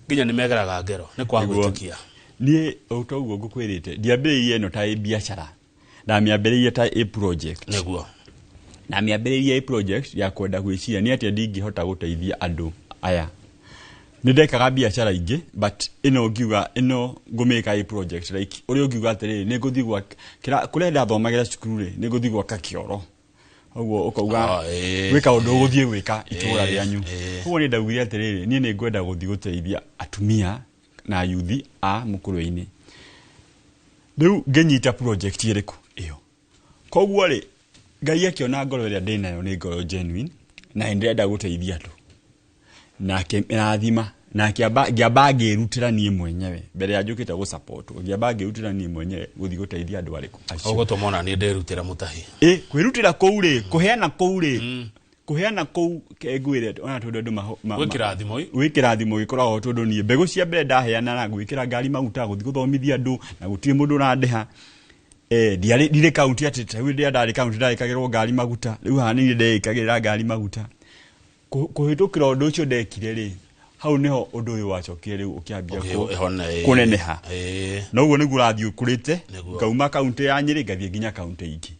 nginya nĩ megeraga ngero nĩ kwaga gwĩtĩkia. Niĩ o ta ũguo ngũkwĩrĩte, ndiambĩrĩirie ĩno ta ĩ biacara, ndamĩambĩrĩirie ta ĩ project. Nĩguo. Ndamĩambĩrĩirie ĩ project ya kwenda gwĩciria nĩ atĩa ndingĩhota gũteithia andũ aya. Nĩ ndekaga biacara ingĩ, but ĩno ngiuga ĩno ngũmĩka ĩ project, like ũrĩa ũngiuga atĩrĩrĩ, nĩ ngũthiĩ gwaka kũrĩa ndathomagĩra cukuru rĩ, nĩ ngũthiĩ gwaka kĩoro. Ũguo ũkauga gwĩ kaũndũ ũgũthiĩ gwĩka itũũra rĩanyu. Ũguo nĩ ndaugire atĩrĩrĩ, niĩ nĩ ngwenda gũthiĩ gũteithia atumia na yuthi a Mũkũrwe-inĩ. Rĩu ngĩnyita project ĩrĩkũ ĩyo. Koguo rĩ, Ngai akĩona ngoro ĩrĩa ndĩnayo nĩ ngoro genuine na nĩ ndĩrenda gũteithia andũ, na akĩrathima na ngĩamba ngĩrutĩra niĩ mwenyewe mbere ya njũkĩte gũsupportwo, ngĩamba ngĩrutĩra niĩ mwenyewe gũthiĩ gũteithia andũ arĩkũ acio. Ũgũtũma ona niĩ ndĩrutĩra mũtahi. Ĩ kwĩrutĩra kũu rĩ, kũheana kũu rĩ, kũheana kũu ke ngwĩre ona tondũ andũ Gwĩ kĩrathimo ĩ. Gwĩ kĩrathimo gĩkoragwo, tondũ niĩ mbegũ cia mbere ndaheana na gwĩkĩra ngari maguta gũthiĩ gũthomithia andũ na gũtirĩ mũndũ ũrandĩha. Ndiarĩ ndirĩ kaunti atĩ ta rĩu rĩrĩa ndarĩ kaunti ndarĩkagĩrwo ngari maguta, rĩu haha nĩ niĩ ndeĩkagĩrĩra ngari maguta. Kũhĩtũkĩra ũndũ ũcio ndekire rĩ, hau nĩho ũndũ ũyũ wacokire rĩu ũkĩambia kũneneha. Na ũguo nĩguo ũrathiĩ ũkũrĩte, ngauma kaunti ya Nyĩrĩ ngathiĩ nginya kaunti ingĩ.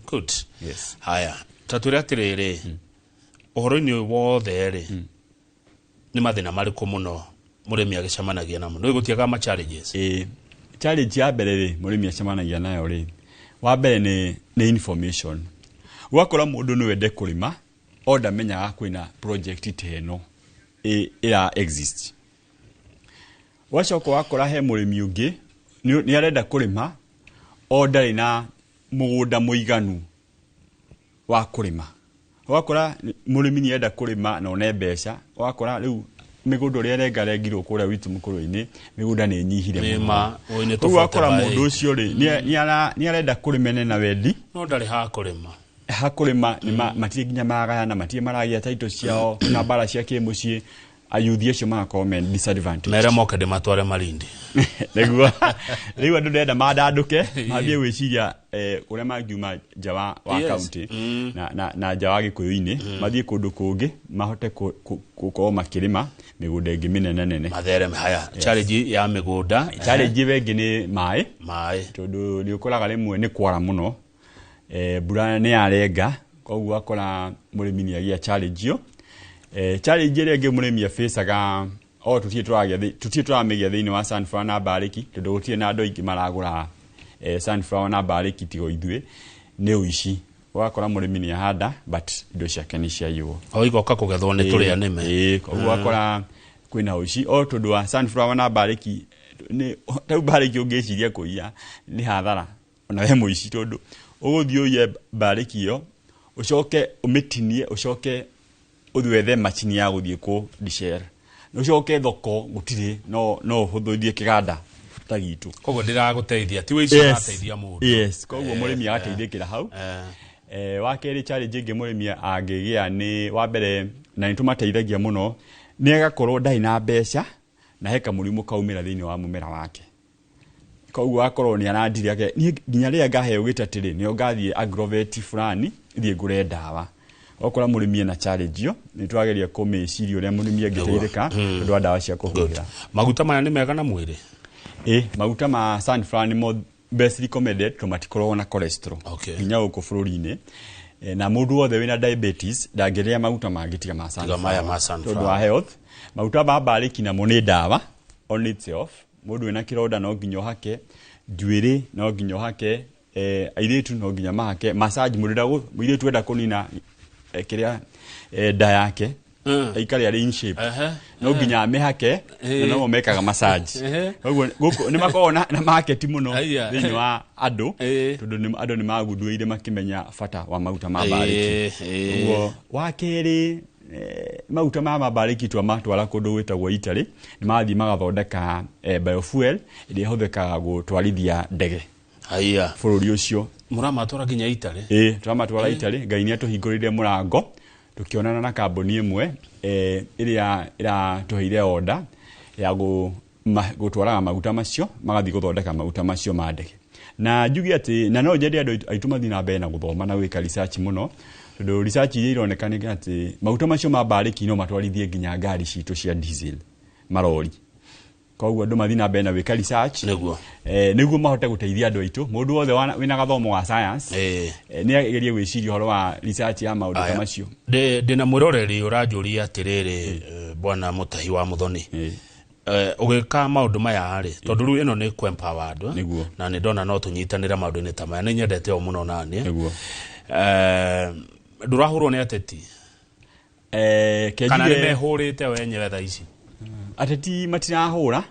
Good. Yes. Haya, ta twĩre atĩrĩrĩ, ũhoro-inĩ ũyũ wothe rĩ, nĩ mathĩna marĩkũ mũno mũrĩmi agĩcemanagia namo? Nĩ gũtiaga ma challenges. Challenge ya mbere rĩ, mũrĩmi acemanagia nayo rĩ, wa mbere nĩ information. Ũgakora mũndũ no ende kũrĩma, o ndamenyaga kwĩna project ta ĩno ĩra exist. Ũgacoka ũgakora he mũrĩmi ũngĩ nĩ arenda kũrĩma, o ndarĩ na mũgũnda mũiganu wa kũrĩma. Ũgakora mũrĩmi nĩ arenda kũrĩma na one mbeca, ũgakora rĩu mĩgũnda ũrĩa ĩrengarengirwo kũrĩa gwitũ Mũkũrwe-inĩ, mĩgũnda nĩ ĩnyihire Nĩ mũno. ma, ũyũ nĩ Rĩu ũgakora tũbote mũndũ baĩ. ũcio rĩ, nĩ arenda kũrĩma na wendi, no ndarĩ ha kũrĩma. Ha kũrĩma nĩ matirĩ nginya maragayana, matirĩ maragĩa title ciao na mbara cia kĩmũciĩ, ayuthi acio magakorwo me disadvantage. Mere moke ndĩmatware Malindi. Nĩguo rĩu andũ ndĩrenda mandandũke, mambie gwĩciria ũrĩa mangiuma nja wa kaunti na nja wa Gĩkũyũ-inĩ, mathiĩ kũndũ kũngĩ mahote gũkorwo makĩrĩma mĩgũnda ĩngĩ mĩnene nene. Mathereme. Haya, challenge ya mĩgũnda. Challenge ĩyo ĩngĩ nĩ maĩ. Maĩ. Tondũ nĩ ũkoraga rĩmwe nĩ kwara mũno, mbura nĩ yarenga, koguo ũgakora mũrĩmi nĩ agĩa challenge ĩyo. Challenge ĩrĩa ĩngĩ mũrĩmi abacaga, o tũtirĩ tũramĩgĩa thĩinĩ wa sunflower na mbarĩki, tondũ gũtirĩ na andũ aingĩ maragũra sunflower na mbarĩki tiga ithuĩ, nĩ ũici. Ũgakora mũrĩmi nĩ ahanda but indo ciake nĩ ciaiywo. O igoka kũgethwo nĩ tũrĩa nĩme. Koguo ũgakora kwĩna ũici o tondũ wa sunflower na mbarĩki. Nĩ rĩu mbarĩki ũngĩciria kũiya nĩ hathara ona we mũici, tondũ ũgũthiĩ ũiye mbarĩki ĩyo, ũcoke ũmĩtinie, ũcoke ũthiĩ wethe macini ya gũthiĩ kũ deshell, ũcoke thoko gũtirĩ, no ũhũthĩrie kĩganda ta gitũ. Koguo ndĩragũteithia, ti wĩici ũrateithia mũndũ. Yes, koguo mũrĩmi agateithĩkĩra hau. Wa kerĩ, challenge ĩngĩ mũrĩmi angĩgĩa nĩ wa mbere, na nĩ tũmateithagia mũno, nĩ agakorwo ndarĩ na mbeca na he kamũrimũ kaumĩra thĩinĩ wa mũmera wake, koguo akorwo nĩ arandire ake, niĩ nginya rĩrĩa ngaheo gĩtati rĩ, nĩo ngathiĩ agrovet fulani thiĩ ngũre ndawa. Wakora mũrĩmi ena challenge ĩyo, nĩ twageria kũmĩciria ũrĩa mũrĩmi angĩteithĩka tondũ wa ndawa cia kũhuhĩra. Maguta maya nĩ mega na mwĩrĩ? Ĩ, maguta ma sunflower nĩmo best recommended tondũ matikoragwo na cholesterol nginya gũkũ bũrũri-inĩ. Na mũndũ wothe wĩna diabetes ndangĩrĩa maguta mangĩ tiga ma Tiga maya ma sunflower tondũ wa sunflower. health. Maguta ma mbarĩki namo nĩ ndawa on itself. Mũndũ wĩna kĩronda no nginya ũhake, njuĩrĩ no nginya ũhake, airĩtu no nginya mahake massage. Mũndũ mũirĩtu enda kũnina kĩrĩa nda yake aikare arĩ in shape, no nginya amĩhake, na nomo mekaga massage. Koguo gũkũ nĩ makoragwo na market mũno thĩinĩ wa andũ, tondũ andũ nĩ magunduĩire makĩmenya bata wa maguta ma mbarĩki. Koguo wa kerĩ, maguta ma mbarĩki twamatwara kũndũ gwĩtagwo Italy, nĩ mathiĩ magathondeka biofuel ĩrĩa ĩhũthĩkaga gũtwarithia ndege bũrũri ũcio. Mũramatwara nginya Italy? Ĩ, tũramatwara Italy. Ngai nĩ atũhingũrĩire mũrango, tũkĩonana na kambuni ĩmwe ĩrĩa ĩratũheire order ya gũtwaraga maguta macio, magathiĩ gũthondeka maguta macio ma ndege. Na njuge atĩ na no nyende andũ aitũ mathiĩ na mbere na gũthoma na gwĩka research mũno, tondũ research iria ironeka nĩ atĩ maguta macio ma mbarĩki no matwarithie nginya ngari citũ cia diesel, marori. Koguo andũ mathiĩ na mbere na gwĩka research nĩguo mahote gũteithia andũ aitũ. Mũndũ wothe wĩna gathomo ga science nĩ agerie gwĩciria ũhoro wa research ya maũndũ ta macio. Ndĩna mwĩroreri ũranjũria atĩrĩrĩ, bwana Mũtahi wa Mũthoni, ũgĩka maũndũ maya rĩ, tondũ rĩu ĩno nĩ kũ-empower andũ, na nĩ ndona no tũnyitanĩre maũndũ-inĩ ta maya, nĩ nyendete o mũno naniĩ. Ndũrahũrwo nĩ ateti? Ke Kana nĩ njuge- mehũrĩte wenyewe thaa ici? Ateti matirahũra,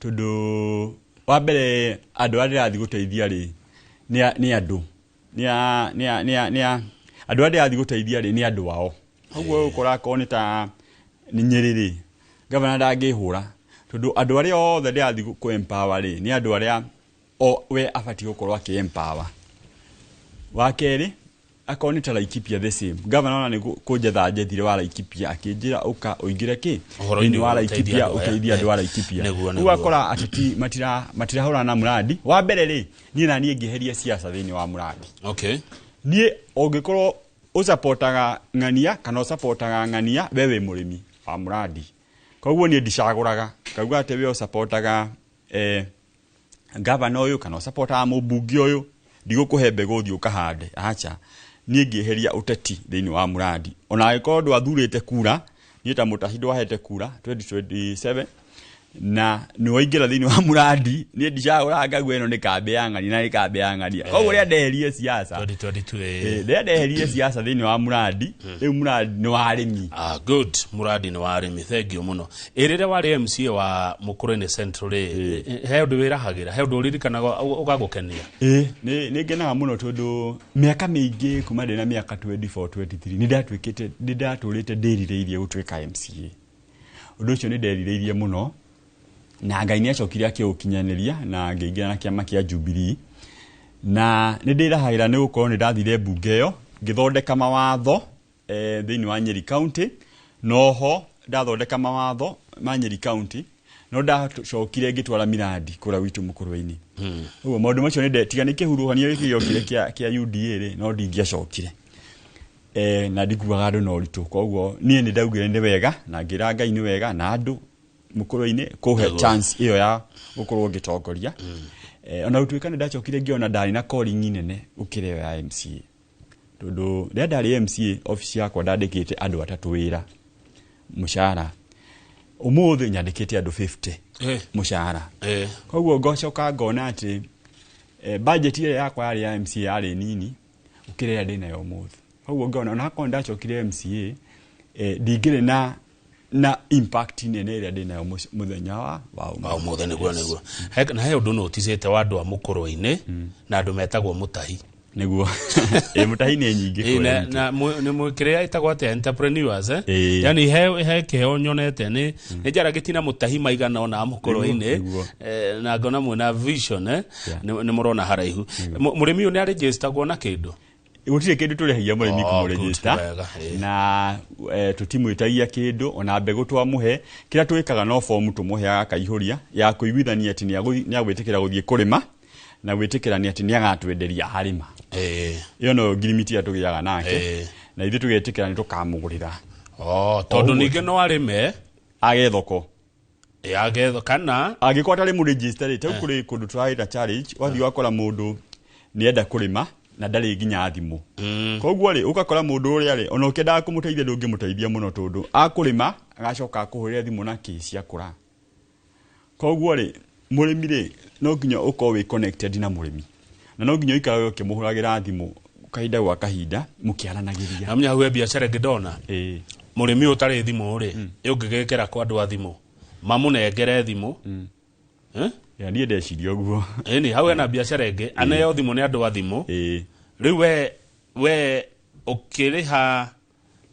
tondũ wa mbere andũ arĩa ndĩrathiĩ gũteithia rĩ nĩ andũ nĩ a- nĩ a- nĩ a- nĩ a- andũ arĩa ndĩrathiĩ gũteithia rĩ nĩ andũ ao. Ũguo ũgũkora akorwo nĩ ta nĩ Nyĩrĩ rĩ, gavana ndangĩhũra, tondũ andũ arĩa othe ndĩrathiĩ kũ empower rĩ nĩ andũ arĩa o we abatiĩ gũkorwo akĩ empower. Wa kerĩ, akorwo nĩ ta Laikipia, the same gavana ona nĩ kũnjetha njethire wa Laikipia, akĩnjĩra ũka ũingĩre kĩ Ũhoro-inĩ thĩinĩ wa ũyũ, Laikipia, ũteithie andũ aya. ũteithie andũ a Laikipia. Nĩguo, Rĩu nĩguo. akora ateti matirahũrana na mũrandi. Wa mbere rĩ, niĩ na niĩ ngĩheria siasa thĩinĩ wa mũrandi. Niĩ ũngĩkorwo ũcapotaga ng'ania kana ũcapotaga ng'ania, we wĩ mũrĩmi wa mũrandi. Koguo niĩ ndicagũraga ngauga atĩ we ũcapotaga gavana ũyũ kana ũcapotaga mũmbunge ũyũ, ndigũkũhe mbegũ ũthiĩ ũkahande. Acha, niĩ ngĩeheria ũteti thĩinĩ wa mũrandi. Ona angĩkorwo ndwathurĩte kura, niĩ ta Mũtahi ndwahete kura 2027 na nĩ waingĩra thĩinĩ wa mũrandi, niĩ ndicagũraga ngauga ĩno nĩ kambĩ ya ng'ania na nĩ kambĩ ya ng'ania. Koguo rĩrĩa ndeheririe siasa 2022. Rĩrĩa ndeheririe siasa thĩinĩ wa mũrandi, rĩu mũrandi nĩ wa arĩmi. Ah, good, mũrandi nĩ wa arĩmi. Thank you mũno. Ĩ rĩrĩa warĩ MCA wa Mũkũrũinĩ Central rĩ, he ũndũ wĩrahagĩra, he ũndũ ũririkanaga ũgagũkenia? Ĩ, nĩ ngenaga mũno, tondũ mĩaka mĩingĩ kuma ndĩ na mĩaka 24 23 nĩ ndatuĩkĩte nĩ ndatũrĩte ndĩrirĩirie gũtuĩka MCA. Ũndũ ũcio nĩ nderirĩirie mũno na Ngai nĩ acokire akĩũkinyanĩria na ngĩingĩra na kĩama kĩa Jubilee. Na nĩ ndĩrahagĩra nĩ gũkorwo nĩ ndathire mbunge ĩyo ngĩthondeka mawatho thĩinĩ wa Nyeri County. Noho ndathondeka mawatho ma Nyeri County, no ndacokire ngĩtwara mirandi kũrĩa gwitũ Mũkũrwe-inĩ. Ũguo maũndũ macio nĩ tiga nĩ kĩhuruhanio gĩkĩ gĩokire kĩa UDA rĩ, no ndingĩacokire na ndikuaga andũ na ũritũ. Koguo niĩ nĩ ndaugire nĩ wega na ngĩra Ngai nĩ wega na andũ Mũkũrwe-inĩ kũhe chance ĩyo ya gũkorwo ngĩtongoria. Ona gũtuĩka nĩ ndacokire ngĩona ndarĩ na calling nene gũkĩra ĩyo ya MCA, tondũ rĩrĩa ndarĩ MCA, office yakwa ndandĩkĩte andũ atatũ wĩra mũcara, ũmũthĩ nyandĩkĩte andũ 50 mũcara. Koguo ngocoka ngona atĩ budget ĩrĩa yakwa yarĩ ya MCA yarĩ nini gũkĩra ĩrĩa ndĩnayo ũmũthĩ. Koguo ngona ona akorwo ndacokire MCA, ndingĩrĩ na impact nene ĩrĩa ndĩnayo mũthenya wa wa ũmũthĩ. Nĩguo, nĩguo. Na he ũndũ noticĩte wa andũ a Mũkũrwe-inĩ na andũ metagwo Mũtahi. Nĩguo, ĩ, Mũtahi nĩ nyingĩ Ĩ, kũrĩa na gwitũ. na nĩ kĩrĩa ĩtagwo atĩa, entrepreneurs, eh? Ĩ. Yani he kĩheo nyonete nĩ njaragĩti na Mũtahi maigana ona Mũkũrwe-inĩ. Nĩguo. Na ngona mwĩna vision, eh? Nĩ mũrona haraihu. Mũrĩmi ũyũ nĩ arĩnjĩstagwo na kĩndũ? Gũtirĩ kĩndũ tũrĩhagia mũrĩmi Oh, good, kũmũregister. wega, ĩ. Na tũtimwĩtagia kĩndũ ona mbegũ twamũhe. Kĩrĩa twĩkaga no fomu tũmũheaga akaihũria ya kũiguithania atĩ nĩ agwĩtĩkĩra gũthiĩ kũrĩma na gwĩtĩkĩrania atĩ nĩ agatwenderia arĩma. Ĩyo no ngirimiti ĩrĩa tũgĩaga nake na ithuĩ tũgetĩkĩra nĩ tũkamũgũrĩra. Oh, tondũ Ũguo. ningĩ no arĩme age thoko. Age kana angĩkorwo atarĩ mũregister rĩ, tau kũrĩ kũndũ tũraĩta challenge, wathiĩ ũgakora mũndũ nĩenda kũrĩma na ndarĩ nginya thimũ. Koguo rĩ, ũgakora mũndũ ũrĩa rĩ, ona ũkĩendaga kũmũteithia ndũngĩmũteithia mũno, tondũ akũrĩma agacoka akũhũrĩre thimũ na kĩ ciakũra. Koguo rĩ, mũrĩmi rĩ, no nginya ũkorwo wĩ connected na mũrĩmi na no nginya ũikarage ũkĩmũhũragĩra thimũ kahinda gwa kahinda mũkĩaranagĩria. Namenya hau he biacara ĩngĩ ndona. Mũrĩmi ũyũ ũtarĩ thimũ rĩ, ũngĩgĩkĩra kwa andũ a thimũ mamũnengere thimũ. Eh? Ya, niĩ ndeciria ũguo. Ĩni hau hena biacara ĩngĩ, aneo thimũ nĩ andũ a thimũ. Rĩu we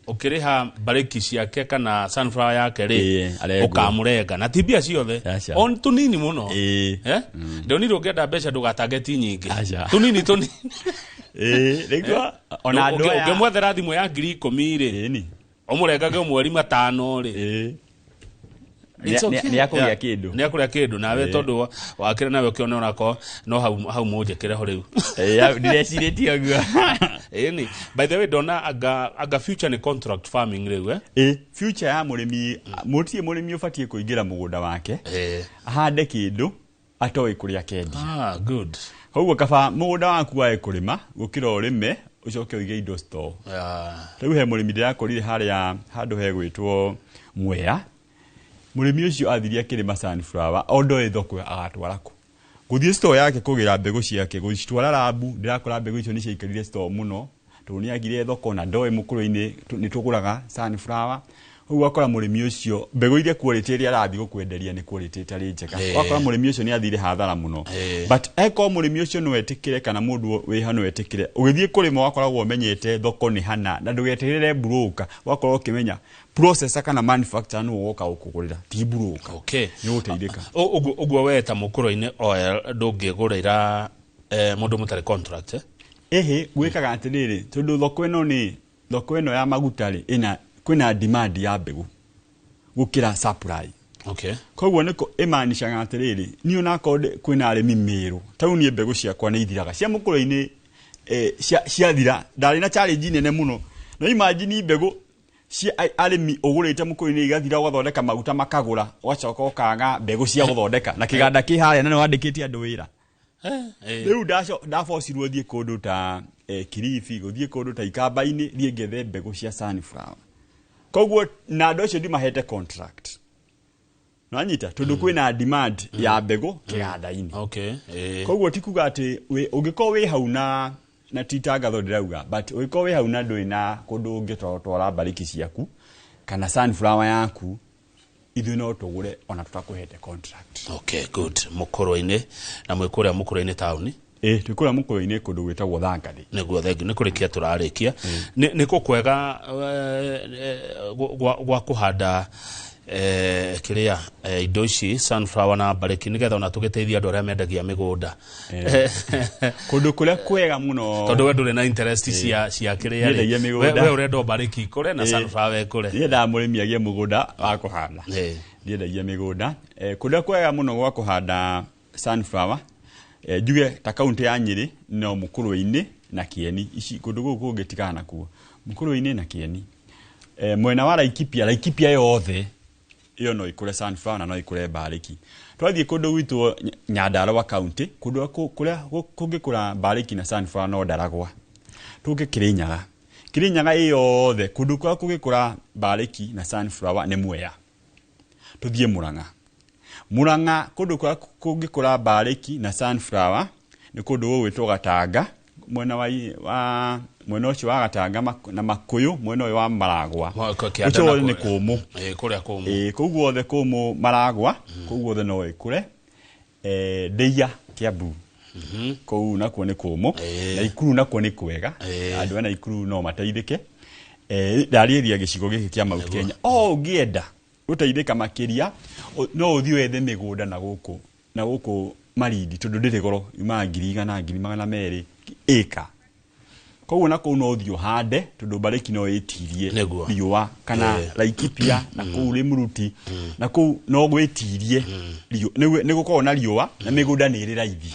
ũkĩrĩha mbarĩki ciake kana sunflower yake rĩ, arengwo. Ũkamũrenga na ti mbia ciothe, Aca. on tũnini mũno. Eh? Ndonire ũngĩenda mbeca ndũgatangeti nyingĩ. Aca. Tũnini tũnini. Nĩguo ona andũ aya Ũngĩmwethera thimũ ya 10,000 rĩ, ũmũrengage mweri 5 rĩ. It's okay. Nĩ akũgĩa kĩndũ. Nĩ akũrĩa kĩndũ nawe. Tondũ wakĩra nawe ũkĩona onako no hau hau mũnjĩkĩre ho rĩu. Ndĩrecirĩtie ũguo. Ĩni by the way ndona anga future nĩ contract farming rĩu, eh? Ĩ, future ya mũrĩmi, mũtirĩ mũrĩmi ũbatiĩ kũingĩra mũgũnda wake ahande kĩndũ atoĩ kũrĩa akendia. Ah, good. Koguo kaba mũgũnda waku wae kũrĩma gũkĩra ũrĩme ũcoke ũige indo store. Rĩu he mũrĩmi ndĩrakorire harĩa handũ hegwĩtwo Mwea. Mũrĩmi ũcio athirie akĩrĩma sunflower, o ndoĩ thoko agatwara kũ, gũthiĩ store yake kũgĩra mbegũ ciake gũcitwara rambu. Ndĩrakora mbegũ icio nĩ ciaikarire store mũno Tondũ nĩ agire thoko na ndoĩ mũkũrũ-inĩ nĩ tũgũraga sunflower. Ũguo ũgakora mũrĩmi ũcio mbegũ iria quality ĩrĩa arathiĩ gũkwenderia nĩ quality ĩtarĩ njega. Ũgakora mũrĩmi ũcio nĩ athire hathara mũno. But angĩkorwo mũrĩmi ũcio no etĩkĩre kana mũndũ wĩ hau no etĩkĩre, ũgĩthiĩ kũrĩma ũgakoragwo ũmenyete thoko nĩ hana na ndũgeterere broker, ũgakorwo ũkĩmenya processor kana manufacturer nĩwe ũgoka gũkũgũrĩra, ti broker. Nĩ ũgũteithĩka. Ũguo we ta mũkũrũ-inĩ oil ndũngĩgũrĩra mũndũ mũtarĩ contract, eh? Ĩhĩ, gwĩkaga atĩrĩrĩ, tondũ thoko ĩno nĩ thoko ĩno ya maguta rĩ, ĩna kwĩna demand ya mbegũ gũkĩra supply. Koguo nĩko ĩmaanishaga atĩrĩrĩ, niĩ onakorwo kwĩna arĩmi Mĩrũ, ta rĩu niĩ mbegũ ciakwa nĩ ithiraga cia mũkũrũ-inĩ, ciathira ndarĩ na challenge nene mũno. No imagine mbegũ cia arĩmi ũgũrĩte mũkũrũ-inĩ igathira, ũgathondeka maguta makagũra, ũgacoka ũkaga mbegũ cia gũthondeka na kĩganda kĩ harĩa na nĩ wandĩkĩte andũ wĩra. Rĩu ndabocirwo thiĩ kũndũ ta Kilifi, gũthiĩ kũndũ ta Ikamba-inĩ, thiĩ ngethe mbegũ cia sunflower. Koguo na andũ acio ndimahete contract. Nĩwanyita? Tondũ kwĩna demand ya mbegũ kĩganda-inĩ. Koguo ti kuga atĩ ũngĩkorwo wĩ hau na ti tangatho ndĩrauga, but ũngĩkorwo wĩ hau na ndũrĩ na kũndũ ũngĩtwara mbarĩki ciaku kana sunflower yaku, ithuĩ no tũgũre ona tũtakũhete contract. Okay, good. Mũkũrũ-inĩ na mwĩ kũrĩa mũkũrũ-inĩ taũni? Twĩ kũrĩa mũkũrũ-inĩ kũndũ gwĩtagwo Thangathĩ. Nĩguo, thengiũ. Nĩ kũrĩkia tũrarĩkia. Nĩ kũ kwega gwa kũhanda kĩrĩa indo ici sunflower na mbarĩki, nĩgetha ona tũgĩteithie andũ arĩa mendagia mĩgũnda? Kũndũ kũrĩa kwega mũno, tondũ we ndũrĩ na interest cia kĩrĩa rĩ. Ndiendagia mĩgũnda. We ũrenda o mbarĩki ikũre na sunflower ĩkũre. Ndiendaga mũrĩmi agĩe mũgũnda wa kũhanda. Ndiendagia mĩgũnda. Kũrĩa kwega mũno gwa kũhanda sunflower, njuge ta kaunti ya Nyĩrĩ no Mũkũrũ-inĩ na Kĩeni. Ici kũndũ gũkũ kũngĩ tigana nakuo. Mũkũrũ-inĩ na Kĩeni. Mwena wa Laikipia, Laikipia yothe ĩyo no ĩkũre sunflower na no ĩkũre mbarĩki. Twathiĩ kũndũ gwitũ Nyandarua county, kũndũ kũrĩa kũngĩkũra mbarĩki na sunflower no Ndaragwa. Tũke Kĩrĩnyaga. Kĩrĩnyaga ĩ yothe kũndũ kũrĩa kũngĩkũra mbarĩki na sunflower nĩ Mwea. Tũthiĩ Mũrang'a. Mũrang'a kũndũ kũrĩa kũngĩkũra mbarĩki na sunflower nĩ kũndũ gũgwĩtwo Gatanga, mwena wa mwena ũcio wa Gatanga na Makũyũ, mwena ũyũ wa Maragwa. Kĩanda Ũcio na wothe nĩ kũrĩa. kũmũ. Kũrĩa kũmũ. Kũu guothe kũmũ Maragwa, kũu guothe no ĩkũre. Ndeiya Kiambu. Kũu nakuo nĩ kũmũ. Naikuru nakuo nĩ kwega. Andũ a Naikuru no mateithĩke. Ndarĩria gĩcigo gĩkĩ kĩa Mount Kenya. O ũngĩenda gũteithĩka makĩria, no ũthiĩ wethe mĩgũnda na gũkũ, na gũkũ Malindi, tondũ ndĩrĩ goro, yumaga 100,000, 200,000 ĩka. Koguo na kũu no ũthiĩ ũhande, tondũ mbarĩki no ĩtirie riũa kana Laikipia na kũu Rĩmũruti, na kũu no gwĩtirie riũ-, nĩ gũkoragwo na riũa na mĩgũnda nĩ ĩrĩ raithi.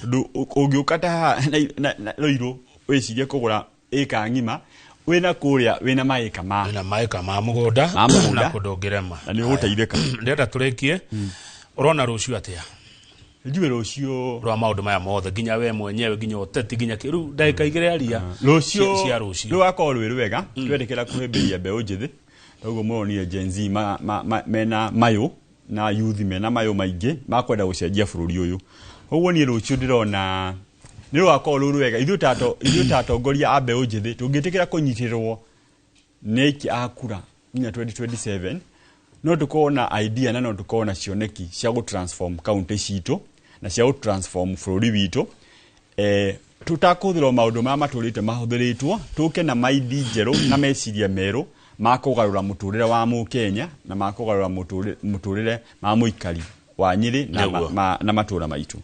Tondũ ũngĩũka ta haha na Rũirũ wĩcirie kũgũra ĩka ng'ima, wĩna kũrĩa wĩna maĩka ma wĩna maĩka ma mũgũnda, ma mũgũnda. Na kũndũ ũngĩrema. Na nĩ ũgũteithĩka. Ndĩrenda tũrĩkie. Ũrona rũciũ atĩa? Njuge rũciũ rwa maũndũ maya mothe, nginya we mwenyewe, nginya ũteti, nginya rĩu ndagĩka igĩrĩ aria Rũciũ cia rũciũ. Rũgakorwo rwĩ rwega. Twerekera kũhĩmbĩria mbeũ njĩthĩ. Toguo mũronire Gen Z mena mayũ na youth mena mayũ maingĩ makwenda gũcenjia bũrũri ũyũ. Koguo niĩ rũciũ ndĩrona nĩ rũgakorwo rwĩ rwega. Ithuĩ ta atongoria a mbeũ njĩthĩ tũngĩtĩkĩra kũnyitĩrĩrwo nĩ aikia a kura nginya 2027, no tũkorwo na idea na no tũkorwo na cioneki cia gũ-transform county citũ na cia gũ-transform bũrũri witũ. Tũtakũhũthĩra maũndũ marĩa matũrĩte mahũthĩrĩtwo, tũke na maindi njerũ na meciria merũ ma kũgarũra mũtũrĩre wa mũkenya na ma kũgarũra mũtũrĩre ma mũikari wa Nyĩrĩ na matũra maitũ.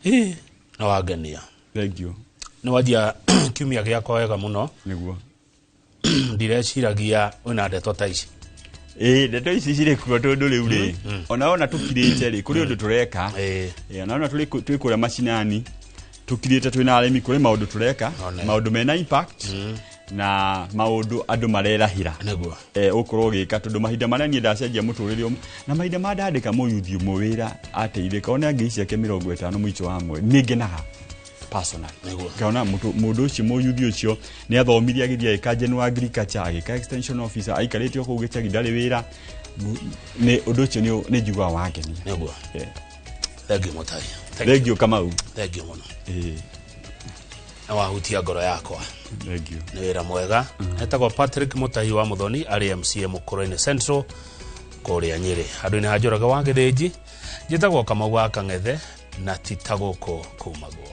Nĩ wangenia. Thank you. Nĩ wanjia kiumia gĩakwa wega mũno. Nĩguo. Ndireciragia wĩna ndeto ta ici. Ndeto ici cirĩ kuo tondũ rĩu rĩ, ona wona tũkirĩte rĩ, kũrĩ ũndũ tũreka. Ona wona twĩ kũrĩa macinani, tũkirĩte twĩna arĩmi, kũrĩ maũndũ tũreka, maũndũ mena impact, na maũndũ andũ marerahĩra. Ũkorwo ũgĩka tondũ mahinda marĩa niĩ ndacenjia mũtũrĩre ũmwe, na mahinda ma ndandĩka mũyuthi ũmwe wĩra ateithĩka, one angĩ ciake 50 mũico wa mweri, nĩ ngenaga personally. Ngaona mũndũ ũcio, mũyuthi ũcio, nĩ athomire agĩthiĩ agĩka general agriculture, agĩka extension officer, aikarĩte o kũu gĩcagi ndarĩ wĩra. Nĩ ũndũ ũcio nĩ njugaga wangenia. Thank you, Mutai. Thank you, Kamau. Thank you mũno. Na wahutia ngoro yakwa. Thank you. Nĩ wĩra mwega. Etagwo Patrick Mũtahi wa Mũthoni, arĩ MCA Mũkũrũ-inĩ Central kũrĩa Nyĩrĩ. Handũ-inĩ ha Njoroge wa Gĩthĩnji, njĩtagwo Kamau wa Kang'ethe, na ti ta gũkũ kumagwo.